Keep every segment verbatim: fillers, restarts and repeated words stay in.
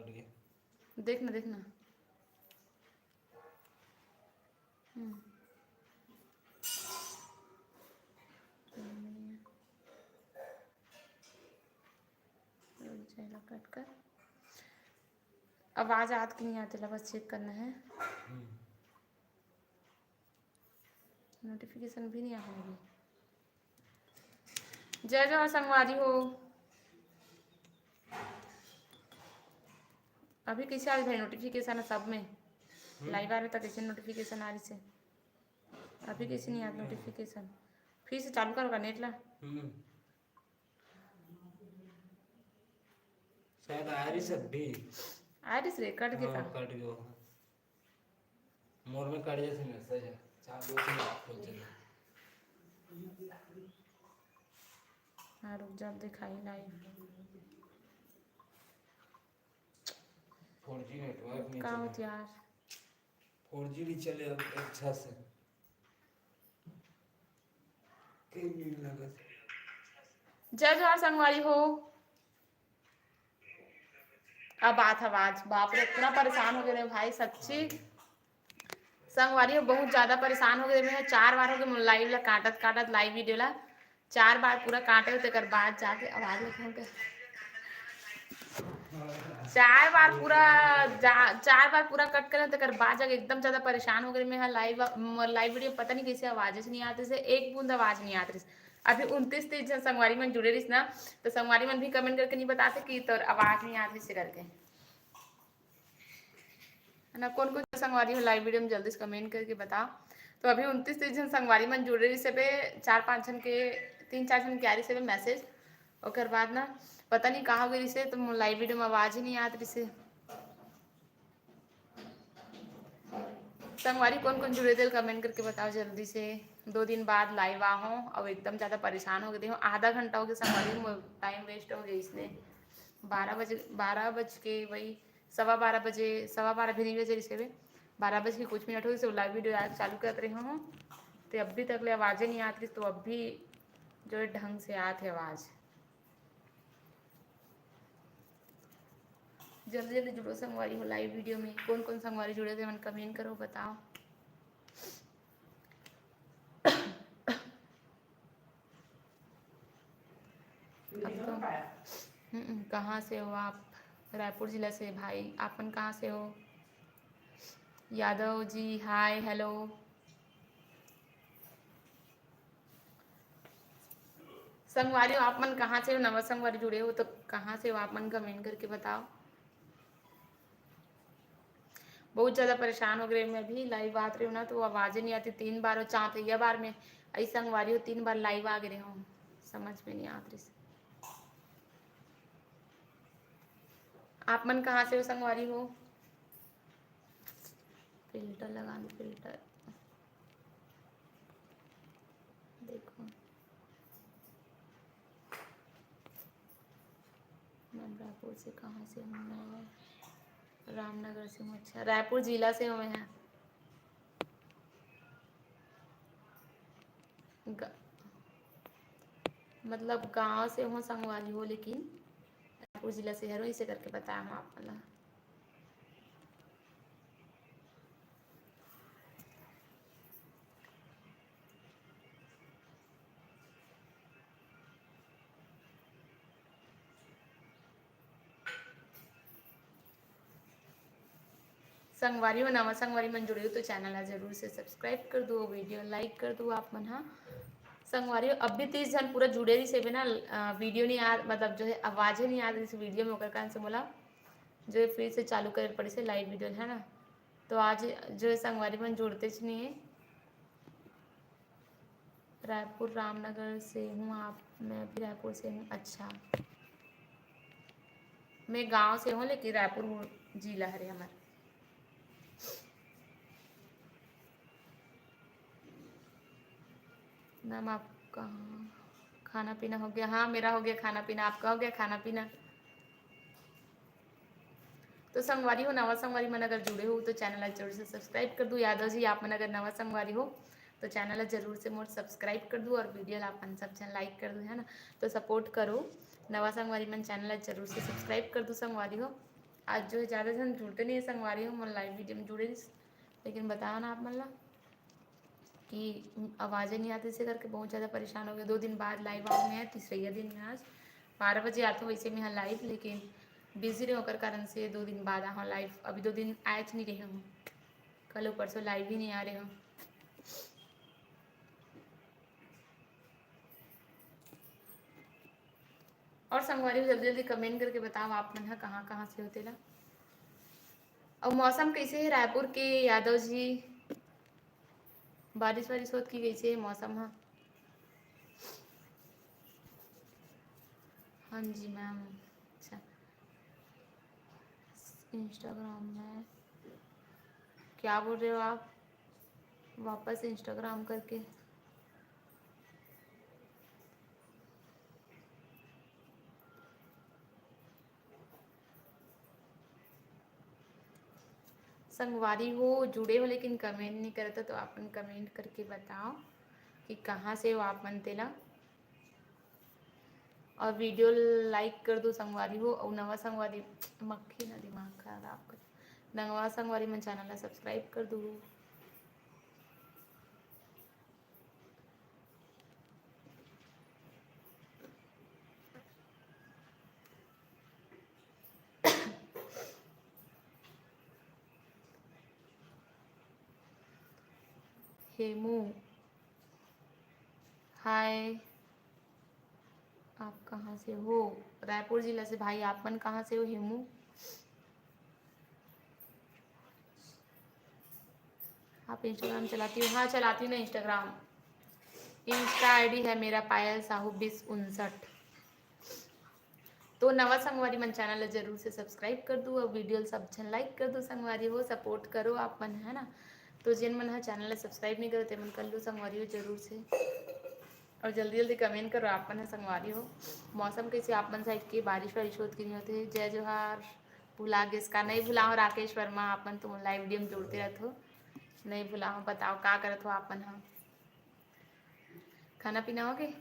देख ना, देख ना। हम्म। रुक जा, एला कट कर। आवाज आत कि नहीं आत, एला बस चेक करना है। हम्म। नोटिफिकेशन भी नहीं आया अभी। जय जोहार संगवारी हो। अभी कैसे आ रही भाई नोटिफिकेशन सब में? हम्म। लाइव आ रहे तो कैसे नोटिफिकेशन आ रही से? अभी कैसे नहीं आ रही नोटिफिकेशन? फिर से चालू करो का नेट ला। हम्म। शायद आ रही सब भी। आ रही से कट के हाँ, का? कट गयो। मोर में कट जैसे मैसेज है। चालू से खुल चले। हाँ, रुक जा, दिखाई लाइव। फोर जी नेटवर्क नहीं का चले। होत यार? फोर जी नहीं चले अब अच्छा से। कहीं नहीं लगत। जय जोहार संगवारी हो। अब आत आवाज, बाप रे, इतना परेशान हो गए भाई, सच्ची। संगवारी हो, बहुत ज्यादा परेशान हो गए मैं। चार बार हो गए लाइव ला काटत काटत, लाइव वीडियो ला चार बार पूरा काटे हो, तेकर बाद जाके आवाज निकल गए। चार बार पूरा जा, चार बार पूरा कट करे, तेकर बाद जाके एकदम ज्यादा परेशान हो गए मैं। लाइव, लाइव वीडियो पता नहीं कैसे आवाज नहीं आती से, एक बूंद आवाज नहीं आती से। अभी उनतीस तीस जन संगवारी मन जुड़े रहिस ना, तो संगवारी मन भी कमेंट करके नहीं बताते कि तोर आवाज नहीं आती से करके। है ना, कौन कौन से संगवारी हो लाइव वीडियो में, जल्दी से कमेंट करके बताओ। तो अभी उनतीस तीस जन संगवारी मन जुड़े रहिस हे बे, चार पाँच जन के, तीन चार जन के आ रहिस हे बे मैसेज। ओकर बाद ना पता नहीं कहाँ गई रहिस हे, तो लाइव वीडियो में आवाज ही नहीं आत रहिस हे। संगवारी कौन कौन जुड़े, तेल कमेंट करके बताओ जल्दी से। दो दिन बाद लाइव आ हो और एकदम ज्यादा परेशान हो गए हो। आधा घंटा हो गया संगवारी, टाइम वेस्ट हो गया इसने। बारह बजे, बारह बज के वही सवा बारह बजे, सवा बारह भी नहीं बजे रिसे बे, बारह बज के कुछ मिनट हो गए, लाइव वीडियो आज चालू करत रहे हूँ। तो अभी तक ले आवाजे नहीं आती, तो अभी जो है ढंग से आत है आवाज। जल्दी जल्दी जुड़ो संगवारी हो लाइव वीडियो में। कौन कौन संगवारी जुड़े थे, मन कमेंट करो, बताओ। अब तो, हम्म, कहाँ से हो आप? रायपुर जिला से भाई। आप मन कहाँ से हो? यादव जी, हाय, हेलो। संगवारी हो, आप मन कहाँ से हो? नवा संगवारी जुड़े हो तो कहाँ से हो आप मन, कमेंट करके बताओ। बहुत ज्यादा परेशान हो गए मैं, अभी लाइव आत रही हूँ ना तो आवाजें नहीं आती। तीन बार हो, चौथैया बार में ऐसे संगवारी हो, तीन बार लाइव आ गए हो, समझ में नहीं आत रही। आप मन कहाँ से हो संगवारी हो? फिल्टर लगा दो, फिल्टर। देखो, मैं रायपुर से, कहाँ से हूँ मैं? रामनगर से हूँ। अच्छा, रायपुर जिला से हूँ मैं। ग-, मतलब गांव से हूँ संगवारी हो, लेकिन रायपुर जिला से हूँ, इसे करके बताया हूँ आप मन ला। संगवारी हो, नवा संगवारी मन जुड़े हो तो चैनल ला जरूर से सब्सक्राइब कर दो, वीडियो लाइक कर दो आप मन हा। संगवारी हो, अब भी तीस जन पूरा जुड़े रहिस हे ना, अ, वीडियो नहीं आ, मतलब जो है आवाज ही नहीं आ रही इस वीडियो में, ओकर कारण से मोला जो है फिर से चालू करे पड़िस हे लाइव वीडियो, है ना। तो आज जो है संगवारी मन जुड़तेच नहीं है। रायपुर रामनगर से हूँ आप? मैं भी रायपुर से हूँ। अच्छा, मैं गांव से हूँ लेकिन रायपुर जिला हरे हमार। मैम, आपका खाना पीना हो गया? हाँ, मेरा हो गया खाना पीना। आपका हो गया खाना पीना? तो संगवारी हो, नवा संगवारी मन अगर जुड़े हो तो चैनल ला जरूर से सब्सक्राइब कर दो। यादव जी, आप मन अगर नवा संगवारी हो तो चैनल ला जरूर से मोर सब्सक्राइब कर दो और वीडियो ला अपन सब जन लाइक कर दो, है ना। तो सपोर्ट करो, नवा संगवारी मन चैनल ला जरूर से सब्सक्राइब कर दो संगवारी हो। आज जो है ज़्यादा झन जुड़ते नहीं है संगवारी हो, मोर live video में जुड़े रहिस, लेकिन बताओ ना आप मन ला कि आवाज़ें नहीं आती, इसे करके बहुत ज़्यादा परेशान हो गए। दो दिन बाद live आऊँ मैं, तीसरैया दिन में आज बारह बजे आते वैसे मैं live, लेकिन busy रहे ओकर कारण से दो दिन बाद आऊँ live। अभी दो दिन आए नहीं रहे हूँ, कल परसों live ही नहीं आ रहे हूँ। और संगवारी हो, जल्दी जल्दी comment करके बताओ आप मन ह कहाँ कहाँ से हो तेला। अउ मौसम कैसे है रायपुर के यादव जी? बारिश वारिश होत कि कैसे है मौसम ह? हाँ जी मैम। अच्छा, Instagram में क्या बोल रहे हो आप? वापस Instagram करके। संगवारी हो, जुड़े हो लेकिन comment नहीं करत हो, तो अपन comment करके बताओ कि कहाँ से हो आप मन तेला। और video like कर दो संगवारी हो, और नवा संगवारी, मक्खी ना दिमाग खराब कर, नवा संगवारी मन channel ला subscribe कर दो। हेमू, हाय, आप कहाँ से हो? रायपुर जिला से भाई। आप मन कहाँ से हो हेमू? आप Instagram चलाती हो? हाँ, चलाती हूँ ना Instagram। Insta ID है मेरा पायल साहू बीस उनसठ। तो नवा संगवारी मन channel ला जरूर से subscribe कर दो और video ला सब झन like कर दो संगवारी हो, support करो आप मन, है ना। तो जिन मन ह channel ला subscribe नहीं करो ते मन कर लो संगवारी हो जरूर से। और जल्दी जल्दी comment करो आप मन ह संगवारी हो। मौसम कैसे आप मन side के, बारिश वारिश होत कि नहीं होते? जय जोहार। भुला गेस का? नहीं भुला हो राकेश वर्मा, आप मन तो live video में जुड़ते रहत हो। नहीं भुला हो, बताओ का करत हो आप मन ह? खाना पीना हो गए?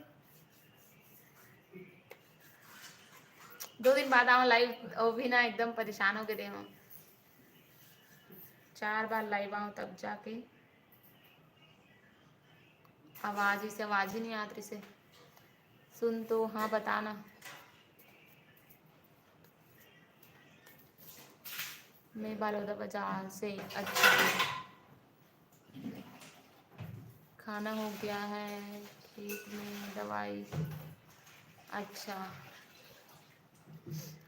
दो दिन बाद आऊँ live, वो भी ना एकदम परेशान हो गए दे हूँ। चार बार live आऊँ तब जाके आवाज, इसे आवाज ही नहीं आत रही से। सुन तो, हाँ बताना। मैं बालोदा बाजार से। अच्छा, खाना हो गया है, खेत में दवाई। अच्छा,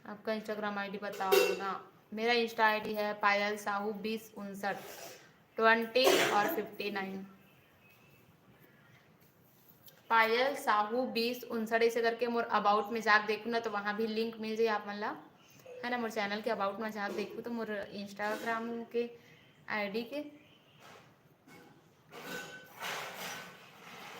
आपका Instagram ID बताओ ना। मेरा Insta ID है पायल साहू बीस उनसठ, ट्वेंटी और फिफ्टी नाइन। पायल साहू बीस उनसठ ऐसे करके मोर about में जाके देखू ना, तो वहाँ भी link मिल जाए आप मन ला, है ना। मोर channel के about में जाके देखू तो मोर Instagram के ID के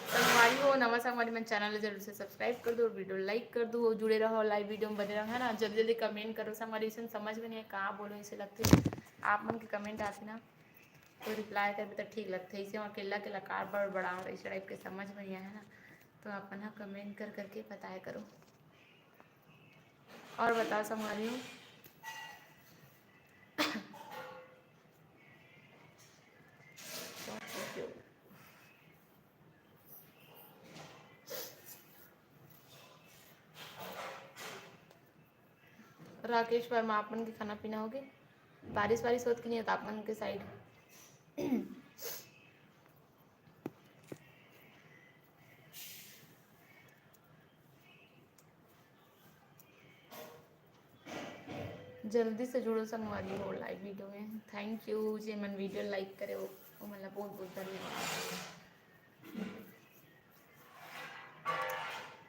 संगवारी हो, नवा संगवारी मन channel ला जरूर से subscribe कर दो और video like कर दो, जुड़े रहो, live video में बने रहो, है ना। जल्दी जल्दी comment करो संगवारी, इसे समझ में नहीं है का बोलो, इसे लगते आप मन के comment आते ना तो reply करबे तो ठीक लगते। इसे और अकेला अकेला कार बड़ बड़ा और इस type के समझ में नहीं आया है ना, तो अपन हा comment कर करके बताया करो। और बताओ संगवारी हो। राकेश वर्मा, आप मन के खाना पीना हो गए? बारिश वारिश होत कि नहीं होत आप मन के side? जल्दी से जुड़ो संगवारी हो live video में। Thank you, जे मन video like करे हो, वो मन ला बहुत बहुत धन्यवाद।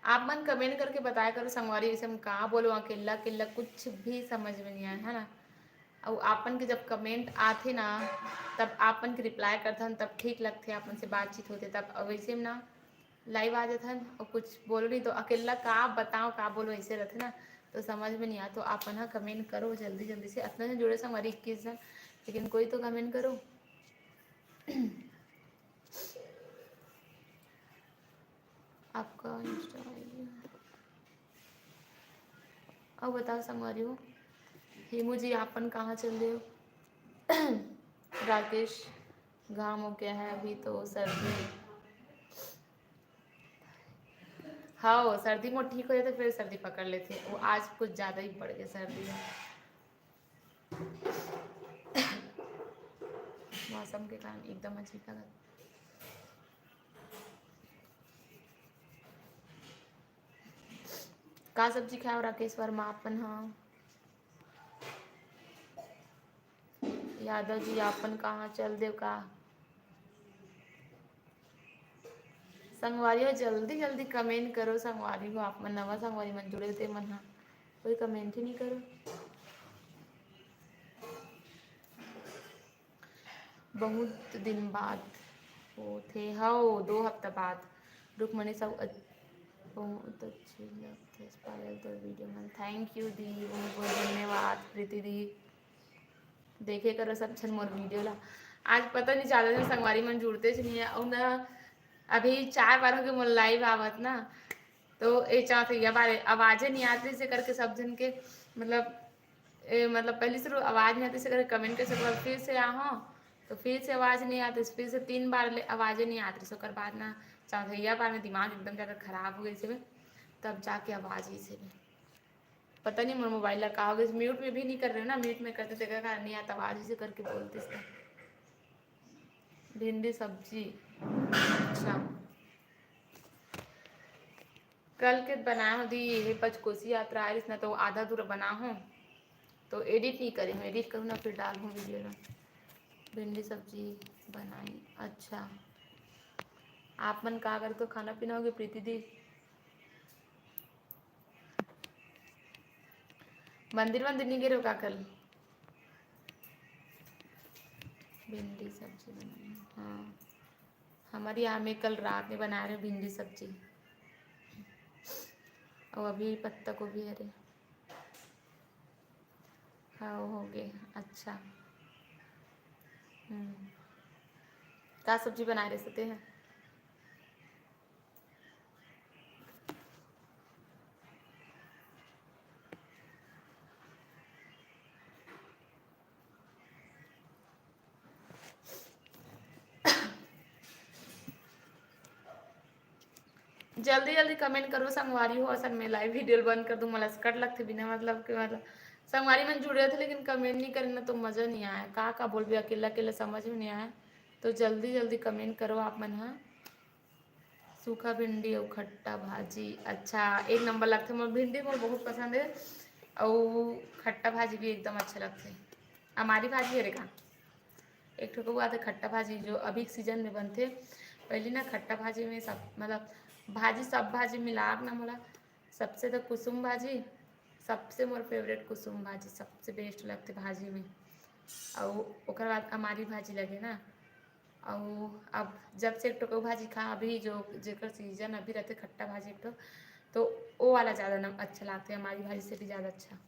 आप मन comment करके बताया करो संगवारी, जैसे हम का बोलो, अकेला अकेला कुछ भी समझ में नहीं आया है ना। और आपन के जब comment आथे ना, तब आपन के reply करथन, तब ठीक लगथे, आपन से बातचीत होथे तब। और वैसे में ना live आ जाथन और कुछ बोलो नहीं तो अकेला का बताओ, का बोलो, ऐसे रहथे ना, तो समझ में नहीं आए। तो आपन हा comment करो जल्दी जल्दी से। अतना जन जुड़े संगवारी, इक्कीस जन, लेकिन कोई तो comment करो। आपका Insta ID। अब बताओ संगवारी हो, हेमू जी, आपन कहाँ चल रहे हो? राकेश, घाम हो गया है अभी तो सर्दी। हाँ, सर्दी मोर ठीक हो जाथे, फिर सर्दी पकड़ लेथे। वो आज कुछ ज़्यादा ही बढ़ गया सर्दी है। मौसम के कारण एकदम अजीब लगत। का सब्जी खाओ राकेश वर्मा अपन? हाँ, यादव जी, आपन कहाँ चल देव का? संगवारी हो, जल्दी जल्दी कमेंट करो संगवारी हो। आप मन नवा संगवारी मन जुड़े हो, ते मन हा कोई कमेंट ही नहीं करो। बहुत दिन बाद होथे, हव, दो हफ्ता बाद। रुक्मणी साहू, अच-, बहुत अच्छे लगथे पायल तोर वीडियो मन। थैंक यू दी, बहुत बहुत धन्यवाद प्रीति दी। देखे करो सब झन मोर वीडियो ला। आज पता नहीं, ज्यादा झन संगवारी मन जुड़ते च नहीं है। अउ ना, अभी चार बार हो गए मोर लाइव आवत ना, तो ए चौथैया बार आवाजे नहीं आती से करके सब झन के, मतलब, ए, मतलब, पहली शुरू आवाज नहीं आती से करके कमेंट कर सकते, फिर से आहो तो फिर से आवाज नहीं आती, फिर से तीन बार ले आवाजे नहीं आती। ओकर बाद ना चौथैया बार में दिमाग एकदम ज्यादा खराब हो गई से, तब जाके आवाज आई से। पता नहीं मोर मोबाइल ला का हो गइस, म्यूट में भी नहीं कर रहे ना, म्यूट में करते तेकर कारण नहीं आता आवाज, इसे करके बोलते इसका। भिंडी सब्जी, अच्छा, कल के बनाए हो दी, ये पंचकोसी यात्रा आए रहिस ना, तो आधा अधूरा बना हो, तो एडिट नहीं करे हो, एडिट करूँ ना फिर डाल हूँ वीडियो में। भिंडी सब्जी बनाई, अच्छा। आप मन का करते हो, खाना पीना हो गया प्रीति दी? मंदिर वंदिर नहीं गिरो का कल? भिंडी सब्जी बनाई, हाँ। हमारे यहाँ में कल रात में बना रहे भिंडी सब्जी। और अभी पत्ता गोभी हरे। हाँ, हो गए। अच्छा। हम्म। का सब्जी बनाए रहे सकते हैं? जल्दी जल्दी कमेंट करो संगवारी हो, असल में लाइव वीडियो बंद कर दूँ, मला सकट लगथे बिना मतलब के, मतलब संगवारी मन जुड़े थे लेकिन कमेंट नहीं करे ना तो मजा नहीं आया, का का बोलबे, अकेला अकेला समझ में नहीं आया, तो जल्दी जल्दी कमेंट करो आप मन हा। सूखा भिंडी अउ खट्टा भाजी, अच्छा, एक नंबर लगथे मोर, भिंडी मोर बहुत पसंद है, अउ खट्टा भाजी भी एकदम अच्छा लगथे। अमारी भाजी हरे का, एक ठो कौआ आथे खट्टा भाजी, जो अभी सीजन में बनथे। पहली ना खट्टा भाजी में सब, मतलब भाजी, सब भाजी मिला के ना मोला सबसे तो कुसुम भाजी, सबसे मोर फेवरेट कुसुम भाजी, सबसे बेस्ट लगथे भाजी में। अउ ओकर बाद अमारी भाजी लगे ना, अउ अब जब से एक ठो कऊ भाजी खा, अभी जो जेकर सीजन अभी रहथे खट्टा भाजी एक ठो, तो वो वाला ज़्यादा न अच्छा लगथे, अमारी भाजी से भी ज़्यादा अच्छा।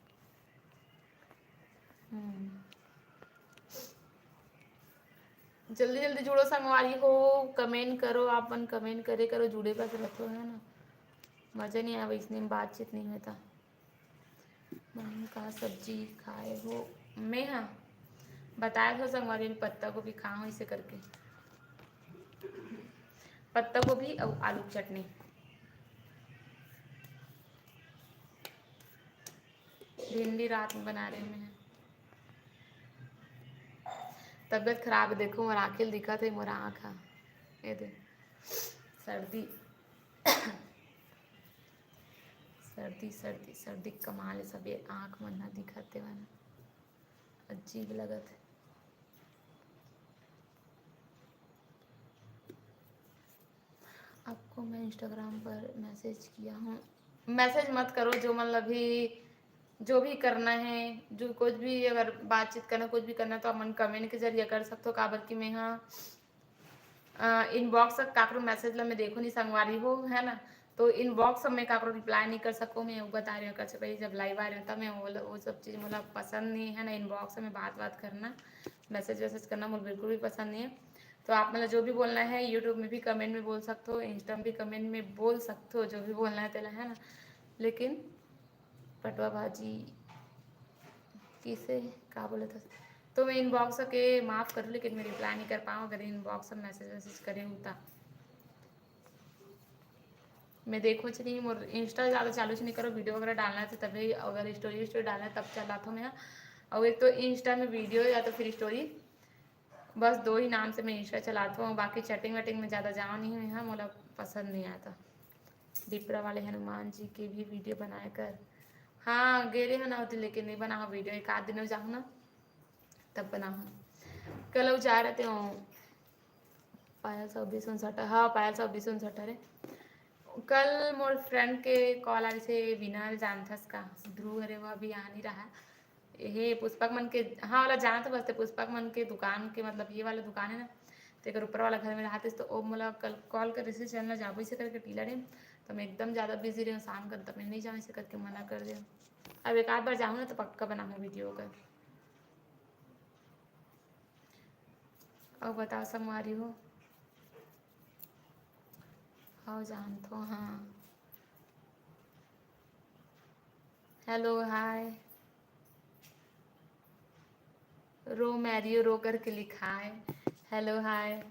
हम्म। जल्दी जल्दी जुड़ो संगवारी हो, कमेंट करो, आप मन कमेंट करे करो, जुड़े बस रहते हो, है ना, मजा नहीं आवे इसने में बातचीत नहीं होता। मन का सब्जी खाए हो? मैं हाँ बताए हो संगवारी, पत्ता गोभी खा हो इसे करके, पत्ता गोभी और आलू की चटनी। भिंडी रात में बना रहे मैं। तबियत खराब है, देखो मोर आँखें दिखत है, मोर आँख है, ये दे सर्दी, सर्दी, सर्दी, सर्दी कमाल है, सब ये आँख मन ना दिखत है, अजीब लगत है। आपको मैं इंस्टाग्राम पर मैसेज किया हूँ। मैसेज मत करो, जो मतलब भी, जो भी करना है, जो कुछ भी अगर बातचीत करना, कुछ भी करना, तो आप मन कमेंट के जरिए कर सकते हो, काबर कि मैं हाँ इनबॉक्स काकरो मैसेज ला मैं देखो नहीं संगवारी हो, है ना, तो इनबॉक्स में काकरो रिप्लाई नहीं कर सको। मैं वो बता रही हूँ, कच्चे भाई जब लाइव आ रहे हो तब मैं वो, वो सब चीज़ मतलब पसंद नहीं है ना, इनबॉक्स में बात बात करना, मैसेज वैसेज करना मुझे बिल्कुल भी पसंद नहीं है। तो आप मतलब जो भी बोलना है यूट्यूब में भी कमेंट में बोल सकते हो, इंस्टा में भी कमेंट में बोल सकते हो, जो भी बोलना है तेला, है ना। लेकिन पटवा भाजी, किसे का बोलत हस? तो मैं inbox के माफ करूँ, लेकिन मैं reply नहीं कर पाऊँ। अगर inbox में message वैसेज करे हूँ तो मैं देखो च नहीं, मोर Insta ज़्यादा चालू च नहीं करो, video वगैरह डालना है तो तभी, अगर story story डालना है तब चलाथो मैं। और एक तो Insta में video या तो फिर story, बस दो ही नाम से मैं Insta चलाथो, बाकी chatting वैटिंग में ज़्यादा जाओ नहीं मैं, हाँ, मोला पसंद नहीं आता। डिपरा वाले हनुमान जी के भी video बनाए कर। हाँ, गे रहे हो ना होती, लेकिन नहीं बनाओ video, एक आध दिन हो जाओ ना, तब बनाओ। कल वो जा रहे थे, वो पायल साहू बीस उनसठ, हाँ, पायल साहू बीस उनसठ रे। कल मोर friend के call आ रही से, "विनर जानथस का? ध्रुव हरे, वो अभी आ नहीं रहा है।" हे पुष्पक मन के, हाँ, वाला जानत बस ते पुष्पक मन के दुकान के, मतलब ये वाला दुकान है ना, तेकर ऊपर वाला घर में रहतिस, तो वो मोला कल call कर रिहिस, "चल ना जाबो," ऐसे करके टीला डेम। तो मैं एकदम ज़्यादा busy रही हूँ शाम कर, तो मैं नहीं जाऊँ ऐसे करके मना कर दे। अब एक आध बार जाऊँ ना तो पक्का बनाऊँ video कर। अउ बताओ संगवारी हो। हव जानथो, हाँ। Hello, hi। रो मैरियो रो करके लिखा है। Hello, hi।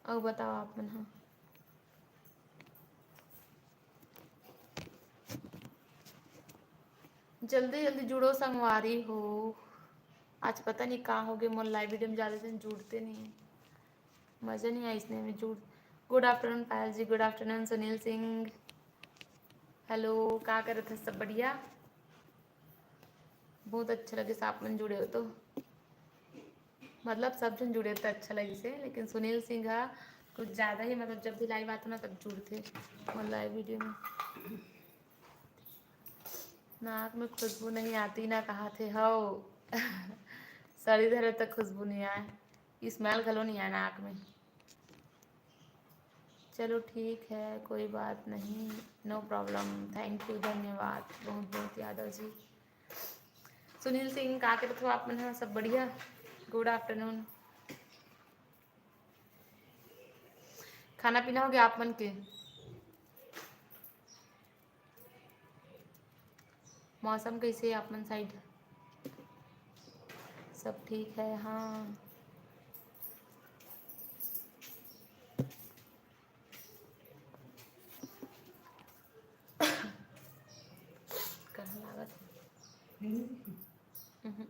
अउ बताओ आप मन ह। जल्दी जल्दी जुड़ो संगवारी हो। आज पता नहीं का होगे, मोर live video में ज्यादा झन जुड़ते नहीं है। मजा नहीं आइस ने में जुड़। Good afternoon पायल जी, good afternoon Sunil Singh. Hello, का करत हस, सब बढ़िया? बहुत अच्छा लगिस आप मन जुड़े हो तो, मतलब सब झन जुड़े हो तो अच्छा लगिस हे, लेकिन सुनील सिंह हा कुछ ज्यादा ही, मतलब जब भी live आथे ना तब जुड़थे मोर live video में। नाक में खुशबू नहीं आती ना कहाथे, हव। सड़ी धरे तक खुशबू नहीं आए, smell घलो नहीं आए नाक में। चलो ठीक है, कोई बात नहीं, no problem, thank you, धन्यवाद बहुत बहुत यादव जी। सुनील सिंह, का करत हो आप मन ह? सब बढ़िया? Good afternoon। खाना पीना हो गया आप मन के? मौसम कैसे है आप मन side? सब ठीक है, हाँ। कहाँ लागत है? हम्म।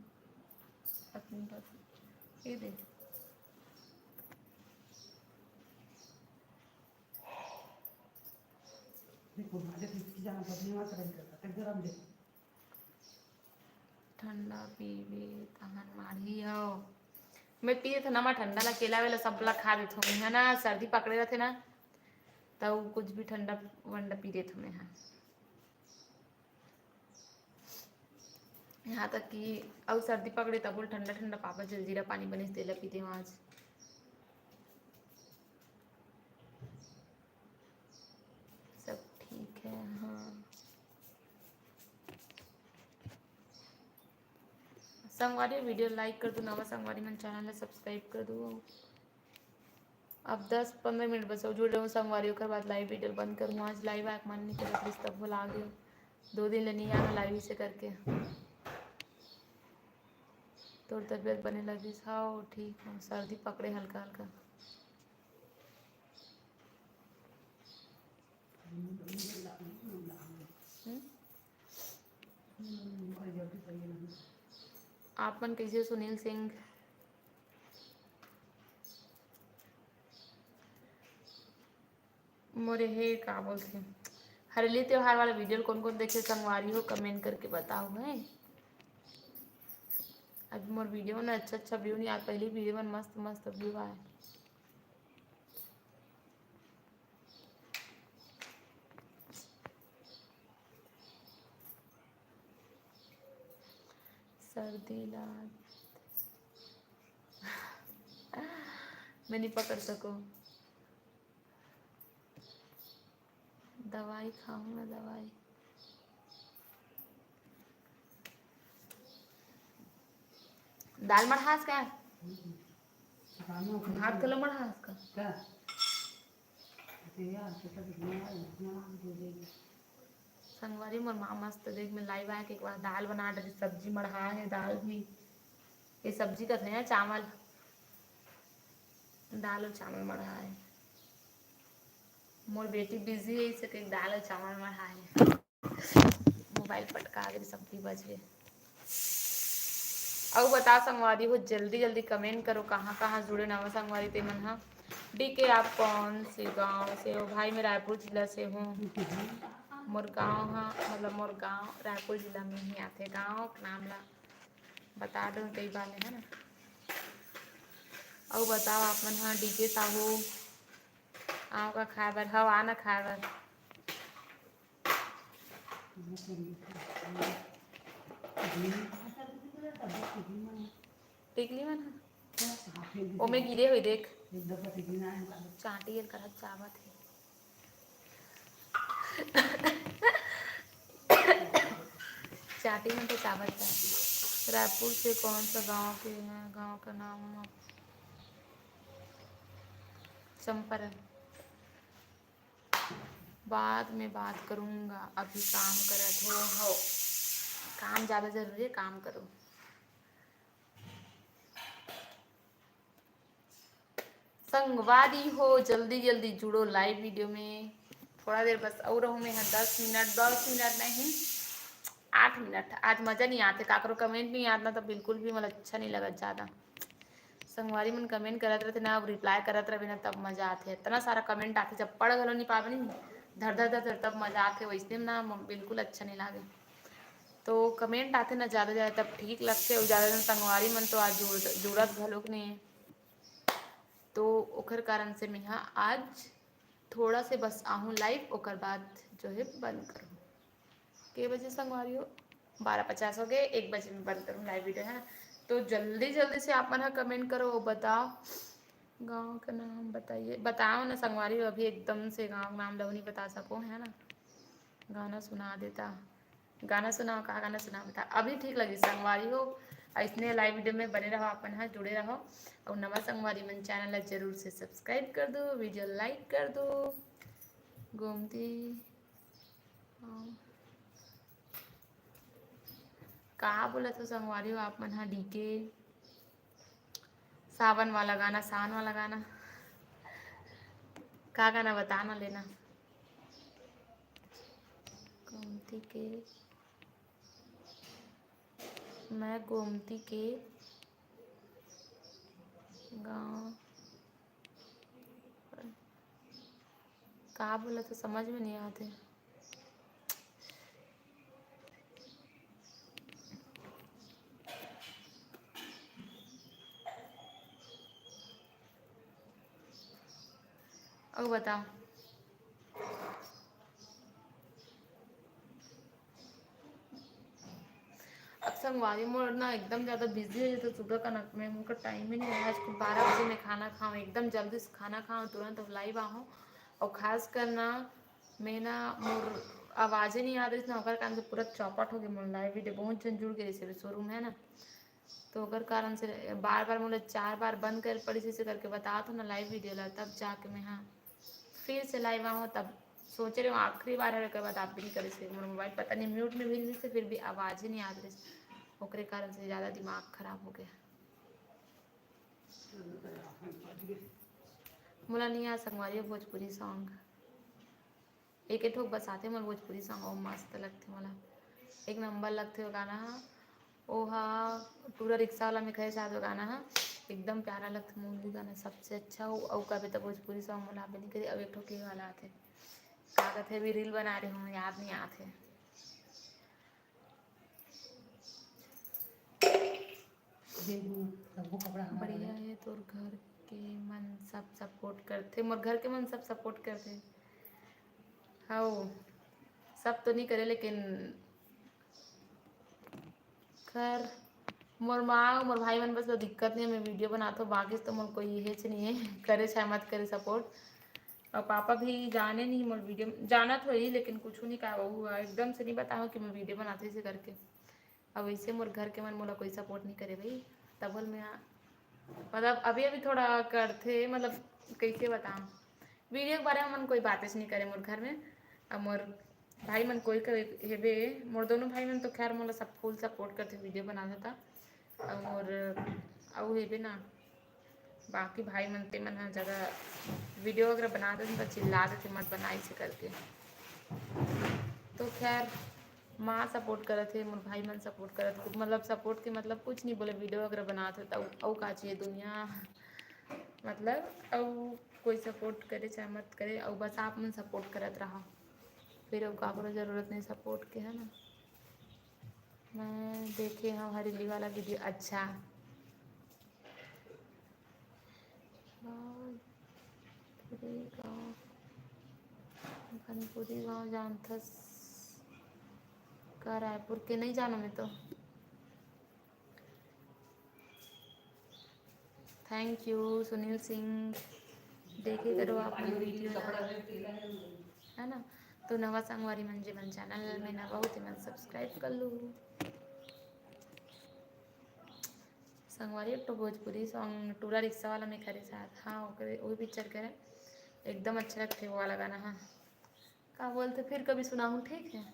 अपनी बात। ये दे। देखो, आगे तो इसकी जाना पड़ने वाला करेंगे, तक गरम दे। ठंडा पीबे तहन माढ़ी हो। मैं पी देथो नमा ठंडा ला, केला वेला सब ला खा देथो मैं, है ना, सर्दी पकड़े रहथे ना, तब कुछ भी ठंडा वंडा पी देथो मैं, हाँ। यहाँ तक कि अउ सर्दी पकड़े तब बोल ठंडा ठंडा पापा जलजीरा पानी बनिस तेला पीते हो आज। सब ठीक है, हाँ। संगवारी video like कर दो, नवा संगवारी मन channel ला subscribe कर दो। अब दस पंद्रह मिनट बस अउ जुड़ रहूँ संगवारी, ओकर बाद live video बंद करूँ। आज live आए के मन नहीं करत रहिस, तब भुला गयो। दो दिन ले नहीं आना live इसे करके। तोर तबीयत बने लगिस? हाँ, ठीक हूँ, सर्दी पकड़े हल्का हल्का। हम्म? आप मन कैसे हो सुनील सिंह? मोरे हे का बोलथे, हरेली त्योहार वाला video कोन कोन देखे संगवारी हो, comment करके बताओ है। अभी मोर video में अच्छा अच्छा view नहीं आए, पहली video में मस्त मस्त view आए। सर्दी ला मैं नहीं पकड़ सको। दवाई खाऊँ ना, दवाई। दाल मढ़ास का? भात घलो मढ़ास का? संगवारी, मोर माँ मस्त देख में लाई बाय के एक बार दाल बना डरी, सब्जी मढ़ा हे, दाल भी, ये सब्जी कथे ना, चावल, दाल अउ चावल मढ़ा हे। मोर बेटी busy हे, इसे कही दाल अउ चावल मढ़ा हे। मोबाइल पटका दे, सब भी बज गए। अउ बताओ संगवारी हो, जल्दी जल्दी comment करो, कहाँ कहाँ जुड़े नवा संगवारी ते मन हा। डीके, आप कौन से गांव से हो? भाई, मैं रायपुर जिला से हूँ। मोर गांव हा, मतलब मोर गांव रायपुर जिला में ही आथे। गांव के नाम ला बता दो कई बार ले, है ना। अउ बताओ आप मन हा, डीके साहू, आव का खाए बर? हव, आ ना खाए बर। टिकली मन ह? ओमे गिरे होई देख। चांटी अर करत चाबत हे। चांटी मन तो चाबत हे। रायपुर से कौन सा गांव के हैं? गांव का नाम चंपारण। बाद में बात करूंगा, अभी काम करत हो। हो, काम ज्यादा जरूरी है, काम करो। संगवारी हो, जल्दी जल्दी जुड़ो live video में। थोड़ा देर बस अउ रहूं मैं ह, दस मिनट, दस मिनट नहीं, आठ मिनट। आज मजा नहीं आते, काकरो comment नहीं आता, तब बिल्कुल भी मतलब अच्छा नहीं लगा ज्यादा। संगवारी मन comment करत रहते ना, अब reply करत रहे ना, तब मजा आते। इतना सारा comment आते, जब पढ़ घलो नहीं पावे नहीं, धर धर धर धर, तब मजा आते। वैसने ना म-, बिल्कुल अच्छा नहीं लागे। तो comment आते ना ज्यादा ज्यादा, तब ठीक लगते। और ज्यादा जन संगवारी मन तो आज जुड़, जुड़त घलोक नहीं है, तो ओकर कारण से मैं हा आज थोड़ा से बस आहूँ live, ओकर बाद जो है बंद करूँ। के बजे संगवारी हो? बारह पचास हो गए, एक बजे में बंद करूँ live video, है ना। तो जल्दी जल्दी से आप मन हा comment करो, बताओ गांव का नाम बताइए, बताओ ना संगवारी हो। अभी एकदम से गांव का नाम लो नहीं बता सको, है ना। गाना सुना देता, गाना सुनाओ, का गाना सुनाओ बता, अभी ठीक लगी संगवारी हो। ऐसने live video में बने रहो, आप मन हा जुड़े रहो। और नवा संगवारी मन channel ला जरूर से subscribe कर दो, video like कर दो। गोमती, हाँ। का बोलत हो संगवारी हो आप मन हा? डीके, सावन वाला गाना, सान वाला गाना, का गाना बता ना लेना। गोमती के, मैं गोमती के गाँव, का बोला तो समझ में नहीं आते। अउ बताओ। अब संगवारी मोर ना एकदम ज्यादा busy है, तो सुबह का ना मैं, मोर का time ही नहीं है। आज को बारह बजे मैं खाना खाऊँ, एकदम जल्दी से खाना खाऊँ, तुरंत अब live आहूँ। और खास कर ना मैं ना, मोर आवाजे नहीं आत रहिस ना, ओकर कारण से पूरा चौपट हो गए मोर live video। बहुत जन जुड़ गए रहिस अभी showroom है ना, तो ओकर कारण से बार बार मोला चार बार बंद कर पड़िस, इसे करके बतात हो ना live video ला, तब जाके मैं हा फिर से live आहूँ। तब सोचे रहे आखिरी बार है, ओकर बाद आप भी नहीं करे से। मोर मोबाइल पता नहीं mute में भी नहीं से, फिर भी आवाज ही नहीं आत रहिस, ओकरे कारण से ज्यादा दिमाग खराब हो गया। मोला नहीं आ संगवारी भोजपुरी song। एक एक ठोक बस आथे मोर भोजपुरी song, अउ मस्त लगथे मोला, एक नंबर लगथे वो गाना हा। ओ हा टूरा रिक्शा वाला में कहे साथ वो गाना हा, एकदम प्यारा लगथे मोर भी गाना सबसे अच्छा। अउ, अउ कबे तो भोजपुरी song मोला आबे नहीं करे। अब एक ठोक ये वाला आथे, का कहथे, अभी reel बना रही हूँ, याद नहीं आथे। बढ़िया है, तोर घर के मन सब support करथे, मोर घर के मन सब support करथे। हव, सब तो नहीं करे, लेकिन खैर, मोर माँ, मोर भाई मन बस दिक्कत नहीं है, मैं video बनात हो, बाकी तो मोर कोई हेच नहीं है, करे चाहे मत करे support। और पापा भी जाने नहीं मोर video, जानत होही, लेकिन कुछ नहीं कहा, वो एकदम से नहीं बताओ कि मैं video बनाते इसे करके। अब वैसे मोर घर के मन मोला कोई support नहीं करे भाई, तभल में आ-, मतलब अभी अभी थोड़ा करथे, मतलब कइसे बताऊँ, वीडियो के बारे में मन कोई बातेच नहीं करे मोर घर में। अब मोर भाई मन कोई कोई हेबे, मोर दोनों भाई मन तो खैर मोला सब फुल सपोर्ट करथे, वीडियो बनाथे त। अउ मोर अउ हेबे ना, बाकी भाई मन ते मन ह ज़्यादा वीडियो वगैरह बना देथे त चिल्ला देथे, "मत बना इसे" करके। तो खैर माँ सपोर्ट करत हे, मोर भाई मन सपोर्ट करत हे, मतलब सपोर्ट के मतलब कुछ नहीं बोले, वीडियो वगैरह बनात हे त अउ का चाहिए दुनिया, मतलब अउ कोई सपोर्ट करे चाहे मत करे, अउ बस आप मन सपोर्ट करत रहा, फिर अउ काकरो जरूरत नहीं सपोर्ट के, है ना। मैं देखे हूँ हरेली वाला वीडियो। अच्छा, भनपुरी गाँव, भनपुरी गाँव जानथस का? रायपुर के नहीं जानो मैं तो। थैंक यू सुनील सिंह, देखे करो आप मन वीडियो ला, है ना। तो नवा संगवारी मन जे मन चैनल में नवा हो ते मन सब्सक्राइब कर लो। संगवारी एक ठो भोजपुरी सॉन्ग टूरा रिक्शा वाला में करे साथ, हाँ ओकरे वही पिक्चर करे, एकदम अच्छा लगथे वो वाला गाना। हाँ का बोलथे, फिर कभी सुनाहूँ, ठीक है,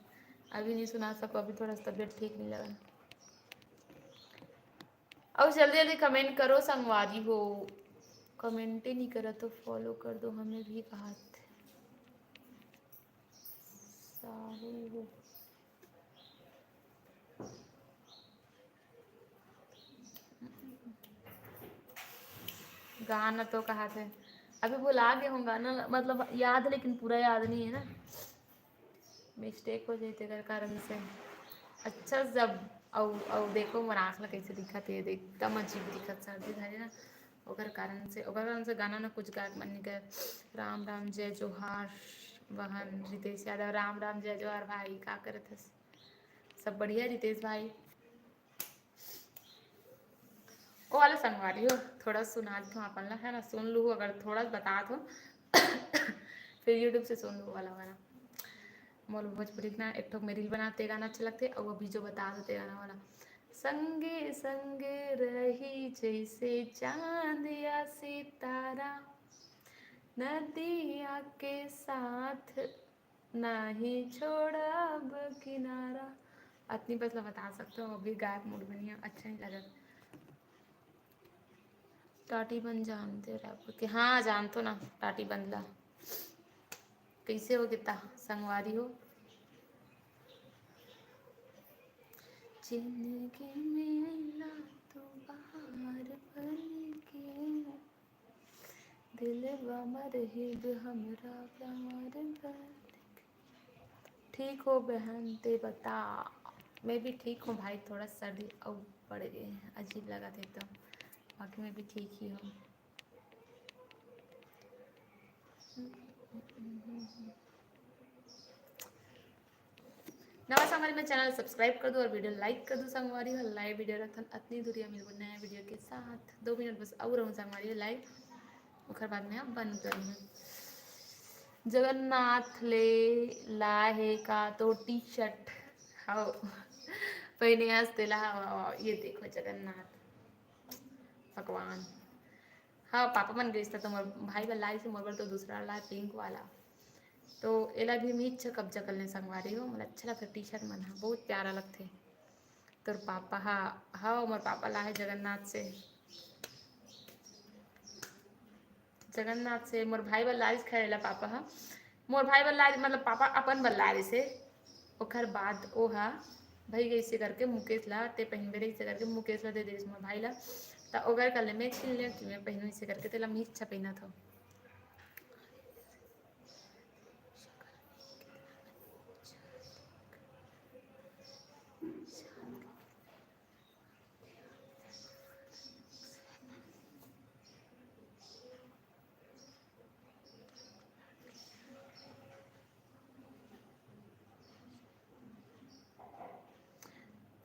अभी नहीं सुना सको, अभी थोड़ा सा तबीयत ठीक नहीं लगा। अउ जल्दी जल्दी कमेंट करो संगवारी हो, कमेंटे नहीं करा तो फॉलो कर दो हमें भी, कहात साहू हो। गाना तो कहाथे, अभी भुला गे हूँ गाना, मतलब याद, लेकिन पूरा याद नहीं है ना, मिस्टेक हो जाए तेकर कारण से। अच्छा, जब अउ अउ देखो मोर आँख ला कैसे दिखत है, एकदम अजीब दिखत, सर्दी धरे ना, ओकर कारण से, ओकर कारण से गाना ना कुछ गायक मन नहीं करे। राम राम जय जोहार बहन रितेश यादव, राम राम जय जोहार भाई, का करत हस? सब बढ़िया रितेश भाई। ओ वाला संगवारी हो, थोड़ा सुना देथों आपन ला, है ना, सुन लूहू, अगर थोड़ा बता दो फिर YouTube से सुन लूहू वाला वाला। मोर भोजपुरी ना एक ठोक में रील बना, ते गाना अच्छा लगथे, अउ अभी जो बता दो ते गाना वाला, संगे संगे रही जैसे चांद या सितारा, नदिया के साथ नाही छोड़ब किनारा। अतनी बस ला बता सकते हो, अभी गायक मूड में नहीं है, अच्छा नहीं लगा। टाटी बंद जानते हो रायपुर के? हाँ, जानतो ना टाटी बंद ला। कैसे हो किता संगवारी हो? जिंदगी में अइला तू बाहर बन के, दिलवा में रहिब हमरा प्यार बन के। ठीक हो बहन, ते बता। मैं भी ठीक हूँ भाई, थोड़ा सर्दी अउ बढ़ गए हैं, अजीब लगा था एकदम, बाकी मैं भी ठीक ही हूँ। नवा संगवारी में चैनल सब्सक्राइब कर दो और वीडियो लाइक कर दो संगवारी हो। लाइव वीडियो रखथन अतनी दूरिया, मिलबो नया वीडियो के साथ। दो मिनट बस अउ रहूँ संगवारी हो लाइव, ओकर बाद में अब बंद करूँ। जगन्नाथ ले लाए हे का तो टी शर्ट? हाँ, पहने हस तेला। हाँ, हाँ, ये देखो जगन्नाथ भगवान। हाँ, पापा मन गइस त मोर भाई बर लाइस, मोर बर तो दूसरा ला पिंक वाला। तो एला भी मीच कब्जा कर ले संगवारी हो, मोला अच्छा लगथे टी शर्ट मन ह, बहुत प्यारा लगथे। तोर पापा हा? हाँ, मोर पापा ला है जगन्नाथ से। जगन्नाथ से मोर भाई बर लाइस खैर एला पापा हा। मोर भाई बर लाइस, मतलब पापा अपन बर लाइस हे। ओखर बाद ओ हा भई गइसे करके मुकेश ला, ते पहिनबे रहिसे करके मुकेश ला दे देस मोर भाई ला। त ओकर कहले मैं छीन ले कि मैं पहिनू इसे करके, तेला मीच पहिनत हो।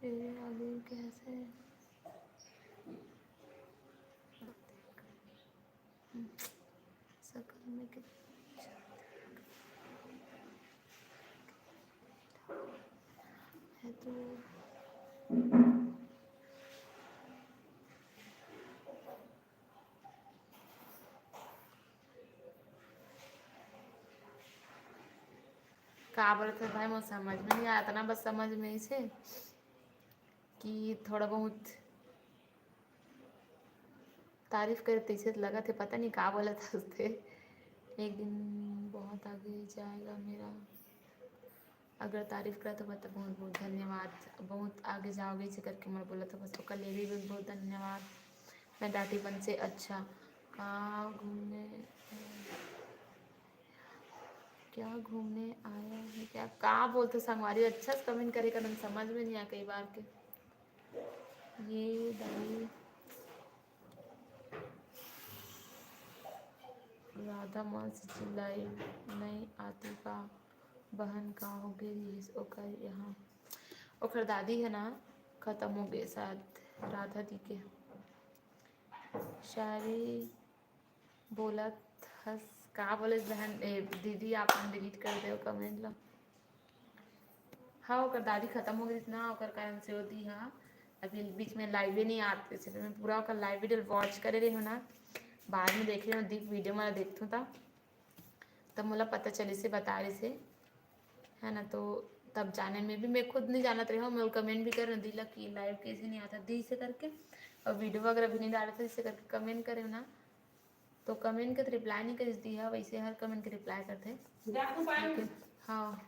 तेरे आगे कैसे सकल में कितना है तू। का बोलत हे भाई, मोर समझ में नहीं आया, इतना बस समझ में इसे कि थोड़ा बहुत तारीफ करे तइसे लगत हे, पता नहीं का बोलत हस ते। एक दिन बहुत आगे जाएगा मेरा, अगर तारीफ करा तो बता, बहुत बहुत धन्यवाद। बहुत आगे जाओगे इसे करके मैं बोला था, बस ओकर लिए भी बहुत बहुत धन्यवाद। मैं डाटी बन से अच्छा का घूमने, क्या घूमने आया है क्या, का बोलते संगवारी, अच्छा से कमेंट करे का, समझ में नहीं आया कई बार के। ये दाई राधा मन से चिल्लाई नहीं आती का बहन, का हो गई रहिस ओकर यहाँ, ओकर दादी है ना, खत्म हो गए शायद राधा दी के। शायरी बोलत हस का बोले बहन, ए, दीदी, आप मन डिलीट कर दे कमेंट ला। हाँ, ओकर दादी खत्म हो गई ना, ओकर कारण से वो दी हा अभी बीच में लाइव ही नहीं आते, इसलिए मैं पूरा ओकर लाइव वीडियो वॉच करे रही हूँ ना, बाद में देखे रही हूँ, दीप वीडियो में देखथूँ तब, तब मोला पता चली से बता रही से, है ना, तो तब जाने में भी मैं खुद नहीं जानत रही हूँ, मैं कमेंट भी करे दी ला कि लाइव कैसे नहीं आता दी से करके, और वीडियो वगैरह भी नहीं डालते इसे करके कमेंट करे ना, तो कमेंट के रिप्लाई नहीं करिस दी हा, वैसे हर कमेंट के रिप्लाई करथे। हाँ,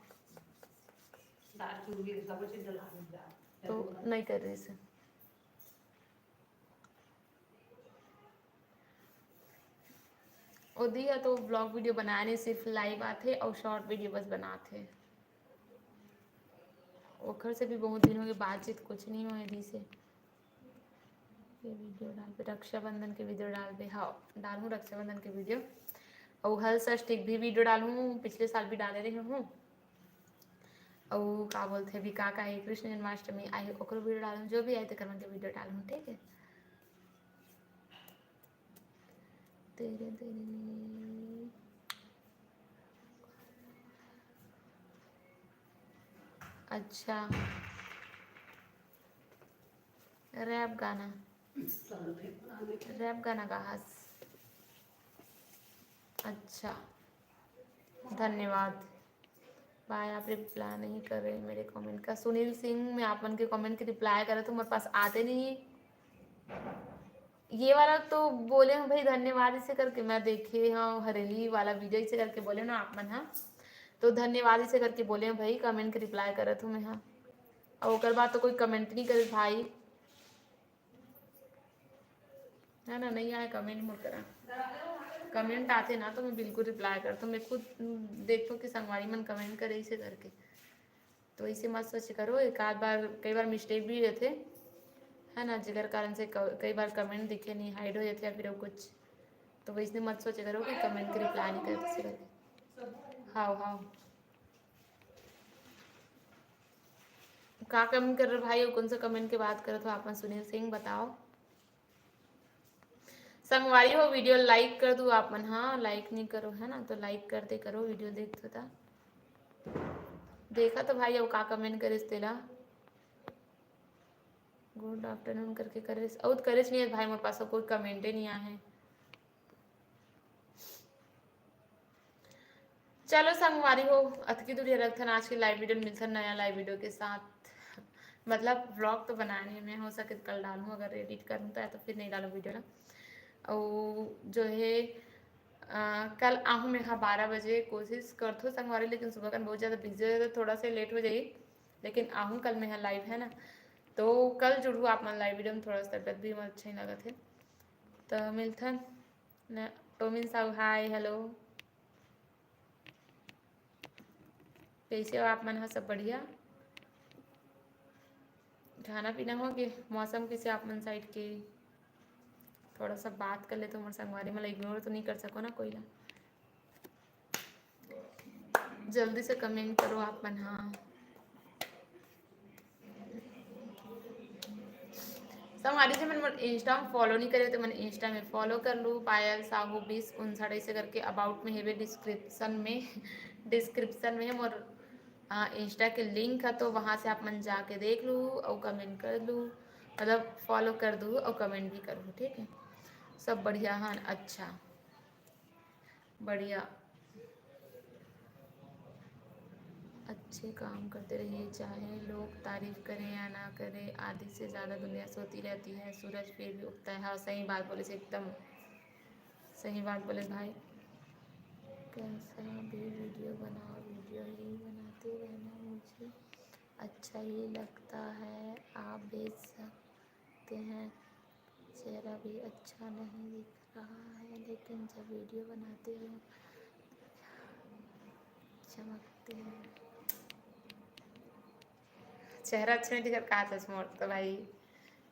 तो नहीं कर रही से। ओ दी हा तो ब्लॉग वीडियो बनाए नहीं, सिर्फ लाइव आथे और शॉर्ट वीडियो बस बनाथे। ओखर से भी बहुत दिन हो गए, बातचीत कुछ नहीं होए दी से। ये वीडियो डालबे, रक्षाबंधन के वीडियो डालबे। हाँ, डालूँ रक्षाबंधन के वीडियो। और हल षष्ठी भी वीडियो डालूँ, पिछले साल भी डाले रही हूँ। और का बोलते हैं, अभी का का है, कृष्ण जन्माष्टमी आई, ओकरो वीडियो डालूँ, जो भी आए तेकर मन के वीडियो डालूँ, ठीक है। तेरे तेरे अच्छा, रैप गाना, रैप गाना गाहस। अच्छा, धन्यवाद। भाई, आप रिप्लाई नहीं कर रहे मेरे कमेंट का। सुनील सिंह, मैं आप मन के कमेंट के रिप्लाई करत हूँ, मेरे पास आते नहीं है। ये वाला तो बोले हूँ भाई, धन्यवाद इसे करके मैं देखे हूँ, हरेली वाला वीडियो इसे करके बोले ना आप मन, हाँ, तो धन्यवाद इसे करके बोले हूँ भाई, कमेंट के रिप्लाई करत हूँ मैं, हाँ। और ओकर बाद तो कोई कमेंट नहीं करे भाई, है ना, नहीं आए कमेंट मोर करा। कमेंट आते ना तो मैं बिल्कुल रिप्लाई करता हूँ। मैं खुद, उम, देखता हूँ कि संगवारी मन कमेंट करे इसे करके, तो इसे मत सोचे करो। एक आध बार, कई बार मिस्टेक भी रहते, है ना, जेकर कारण से क-, कई बार कमेंट दिखे नहीं, हाइड हो जाते या फिर वो कुछ, तो वैसे मत सोचे करो कि कमेंट के रिप्लाई नहीं करते इसे करके। हाँ, हाँ। का कमेंट कर रहे भाई, कौन सा कमेंट के बात करत हो आप मन? सुनील सिंह बताओ। संगवारी हो, वीडियो लाइक कर दू आप मन। हाँ, लाइक नहीं करो, है ना, तो लाइक कर दे करो, वीडियो देख दो ता। देखा तो भाई, वो का कमेंट करिस तेला, गुड आफ्टरनून करके करिस, और करिस नहीं है भाई, मोर पास कोई कमेंटे नहीं आए। चलो संगवारी हो, अतकी दूरी रखथन आज की लाइव वीडियो, मिलथन नया लाइव वीडियो के साथ। मतलब व्लॉग तो बनाए नहीं मैं, हो सके तो कल डालूँ, अगर एडिट करूँ तो, या तो फिर नहीं डालूँ वीडियो ला। और जो है, अ, कल आहूँ मैं हाँ बारह बजे, कोशिश करथो संगवारी, लेकिन सुबह कन बहुत ज़्यादा बिजी हो जाता, थोड़ा सा लेट हो जाई, लेकिन आहूँ कल मैं हाँ लाइव, है ना, तो कल जुड़ू आप मन लाइव वीडियो में। थोड़ा सा तबियत भी अच्छा ही लगत है, तो मिलथन। न, टोमिन साहू, हाय, हेलो, कैसे हो आप मन ह? सब बढ़िया? खाना पीना हो गए? मौसम कैसे आप मन साइड के? थोड़ा सा बात कर लेते हो, हमारे संगवारी, मतलब इग्नोर तो नहीं कर सको ना कोई ला। जल्दी से कमेंट करो आप मन, हाँ। संगवारी जी मन मोर इंस्टा में फॉलो नहीं करे तो मन इंस्टा में फॉलो कर लू, पायल साहू बीस उनसठ ऐसे करके अबाउट में हेवे, डिस्क्रिप्शन में, डिस्क्रिप्शन में है मोर, आ, इंस्टा के लिंक है, तो वहाँ से आप मन जाके देख लू और कमेंट कर लू, मतलब फॉलो कर दू और कमेंट भी करू, ठीक है। सब बढ़िया है, अच्छा। बढ़िया। अच्छे काम करते रहिए, चाहे लोग तारीफ करें या ना करें। आधी से ज़्यादा दुनिया सोती रहती है, सूरज फिर भी उगता है। हाँ, सही बात बोले से, एकदम सही बात बोले भाई। कैसा भी वीडियो बनाओ, वीडियो ही बनाते रहना, मुझे अच्छा ही लगता है। आप भेज सकते हैं। चेहरा भी अच्छा नहीं दिख रहा है, लेकिन जब वीडियो बनाते हो, चमकते हैं। चेहरा अच्छा नहीं दिखत का था मोर तो भाई,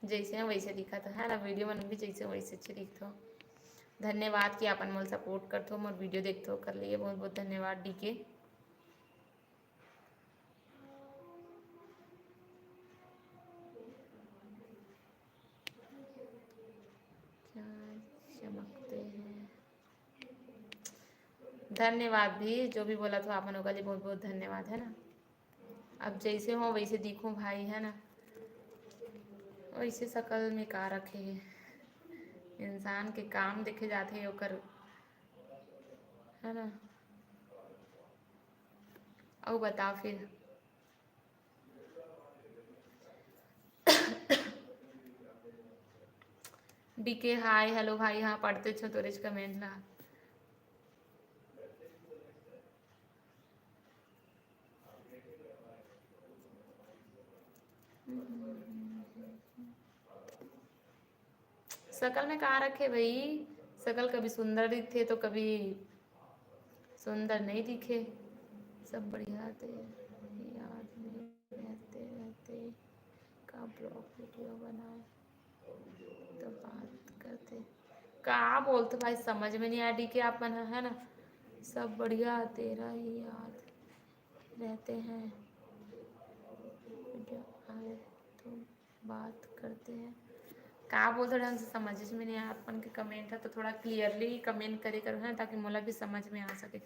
जैसे है वैसे दिखत है ना, वीडियो मन भी जैसे वैसे अच्छे दिखत हो। धन्यवाद कि आप मन मोला सपोर्ट करत हो, मोर वीडियो देखत हो, कर लिए बहुत बहुत धन्यवाद डीके। क्या चमकते हैं। धन्यवाद भी, जो भी बोलत हो आप मन ओकर लिए बहुत बहुत धन्यवाद, है ना। अब जैसे हो वैसे दिखो भाई, है ना। वैसे शकल में का रखे है, इंसान के काम देखे जाथे ओकर, है ना। अउ बताओ फिर। डीके हाय, हेलो भाई, हाँ पढ़ते छो तोरेच कमेंट ला। शकल में का रखे भाई, शकल कभी सुंदर दिखथे तो कभी सुंदर नहीं दिखे। सब बढ़िया थे, याद में रहते रहते का ब्लॉग वीडियो बनाए तो बात करते। का बोलते भाई, समझ में नहीं आया डीके आप मन ह, है ना। सब बढ़िया, तेरा ही याद रहते हैं, वीडियो आए तो बात करते हैं। का बोलते ढंग से समझ में नहीं आया आप मन के कमेंट है, तो थोड़ा क्लियरली कमेंट करे करो, है ना, ताकि मोला भी समझ में आ सके।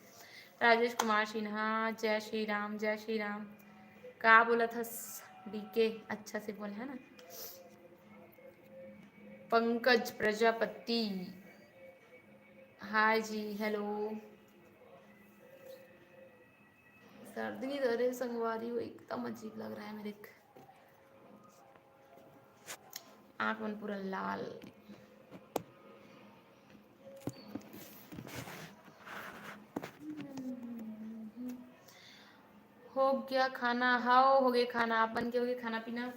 राजेश कुमार सिन्हा, जय श्री राम, जय श्री राम। का बोलत हस डीके, अच्छा से बोल, है ना। पंकज प्रजापति, हाय जी, हेलो। सर्दी, अरे संगवारी हो, एकदम अजीब लग रहा है मेरे क-, आँख मन पूरा लाल। हो गया खाना? हाओ, हो गया खाना। आप मन के हो गया खाना पीना?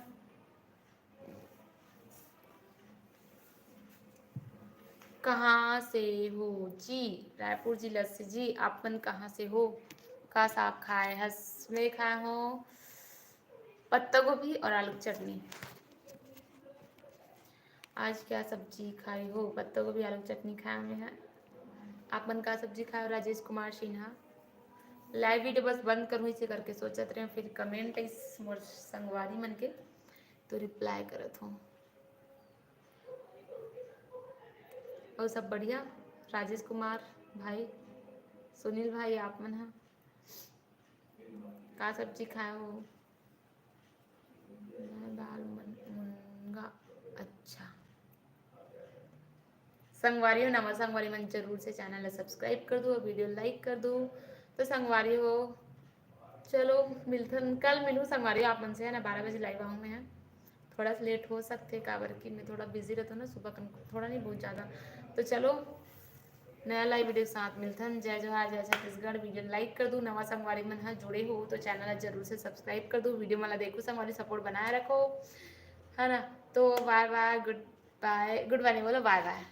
कहाँ से हो जी? रायपुर जिला से जी। आप मन कहाँ से हो? का साग खाए हस? मैं खाए हो पत्ता गोभी और आलू की चटनी। आज क्या सब्जी खाए हो? पत्ता गोभी आलू की चटनी खाए मैं है। आप मन का सब्जी खाए हो? राजेश कुमार सिन्हा। लाइव वीडियो बस बंद करूँ इसे करके सोचत रहे, फिर कमेंट इस मोर संगवारी मन के तो रिप्लाई करत हूँ। और सब बढ़िया? राजेश कुमार भाई, सुनील भाई, आप मन हा का सब्जी खाए हो? मैं दाल मन-, मुनगा। अच्छा। संगवारी हो, नवा संगवारी मन जरूर से चैनल ला सब्सक्राइब कर दो और वीडियो लाइक कर दो। तो संगवारी हो, चलो मिलथन, कल मिलूँ संगवारी हो आप मन से, है ना, बारह बजे लाइव आऊँ मैं, है। थोड़ा सा लेट हो सकथे, काबर कि मैं थोड़ा बिजी रहता हूँ ना सुबह कन, थोड़ा नहीं, बहुत ज़्यादा। तो चलो, नया लाइव वीडियो के साथ मिलथन। जय जोहार, जय छत्तीसगढ़। वीडियो लाइक कर दो, नवा संगवारी मन ह जुड़े हो तो चैनल ला जरूर से सब्सक्राइब कर दो। वीडियो मन ला देखो संगवारी, सपोर्ट बनाए रखो, है ना। तो बाय बाय, गुड बाय, गुड बाय नहीं बोलो, बाय बाय।